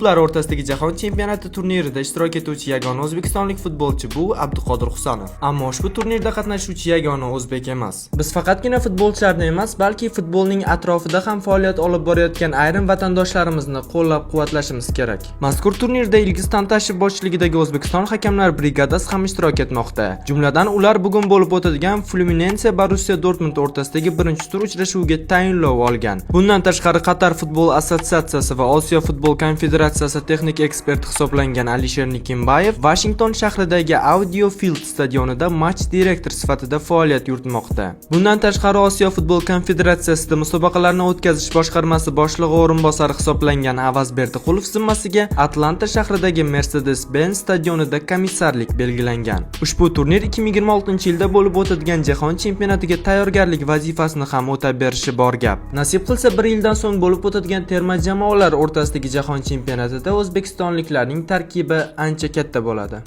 Klublar o'rtasidagi jahon chempionati turnirida ishtirok etuvchi yagona o'zbekistonlik futbolchi bu Abduqodir Husanov. Ammo ushbu turnirda qatnashuvchi yagona o'zbek emas. Biz faqatgina futbolchilarni emas, balki futbolning atrofida ham faoliyat olib borayotgan ayrim vatandoshlarimizni qo'llab-quvvatlashimiz kerak. Mazkur turnirda Ilgiz Tantashev boshchiligidagi O'zbekiston hakamlar brigadasi ham ishtirok etmoqda. Jumladan, ular bugun bo'lib o'tadigan Fluminense Borussiya Dortmund o'rtasidagi birinchi tur uchrashuviga tayinlov olgan. Bundan tashqari, Qatar futbol assotsiatsiyasi va Osiyo futbol konfederatsiyasi texnik eksperti hisoblangan Alisher Nikimbayev Vashington shahridagi Audi Field stadionida match direktor sifatida faoliyat yuritmoqda. Bundan tashqari, Osiyo futbol konfederatsiyasida musobaqalarni o'tkazish boshqarmasi boshlig'i o'rinbosari hisoblangan Avaz Berdiqulov zimmasiga Atlanta shahridagi Mercedes-Benz stadionida komissarlik belgilangan. Ushbu turnir 2026-yilda bo'lib o'tadigan jahon chempionatiga tayyorgarlik vazifasini ham o'tab berishi bor gap. Nasib qilsa, bir yildan so'ng bo'lib o'tadigan terma jamoalar o'rtasidagi jahon chempionatida o'zbekistonliklarning tarkibi ancha katta bo'ladi.